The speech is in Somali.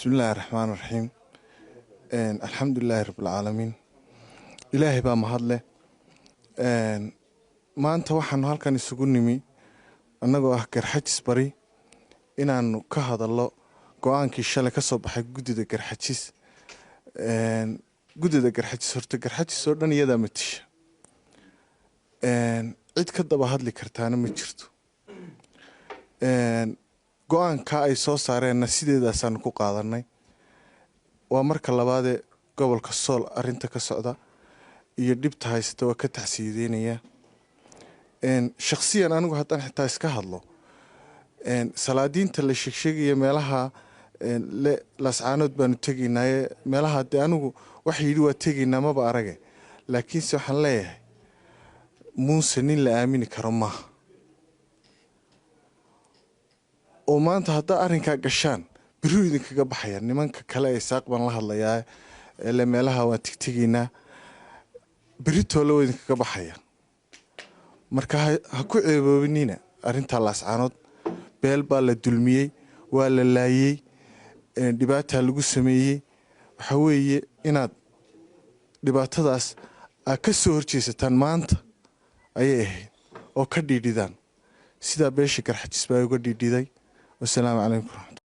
Bismillaahi raxmaan raxiim. Alxamdulilaahi rabbilcaalamiin. Ilaahay baa mahadleh. Maanta waxaanu halkan isugu nimi annagoo ah Garxajis Bari inaanu ka hadallo go-aankii shalay ka soo baxay guddida Garxajis. Guddida Garxajis horta Garxajis oo dhan iyadaa matisha, cid ka daba hadli kartaana ma jirto. Go-aanka ay soo saareenna sideedaasaanu ku qaadanay. Waa marka labaadee gobolka Sool arinta ka socda iyo dhibta haysata waa ka taxsiideynaya. Shakhsiyan anigu haddaan xitaa iska hadlo, salaadiinta la sheegsheegaya meelaha Laascaanood baanu tegaynaaye, meelaha dee anigu waxa yidhi waa tegaynaa maba arage, laakiinse waxaan leeyahay Muuse nin la aamini karo maaha. Oo maanta haddaa arrinkaa gashaan biruu idinkaga baxaya. Nimanka kale ee Saaq baan la hadlayaa ele meelaha waan tigtegaynaa, beri toole waa idinkaga baxaya. Marka ha ku ceeboobinina arrintaa Laascaanood. Beel baa la dulmiyey, waa la laayey, dhibaataa lagu sameeyey. Waxaa weeye inaad dhibaatadaas aad ka soo horjeesataan maanta ayay ahayd oo ka dhiidhidaan sidaa beesha Garxajis baa uga dhiidhiday. Wasalaamu calaykum.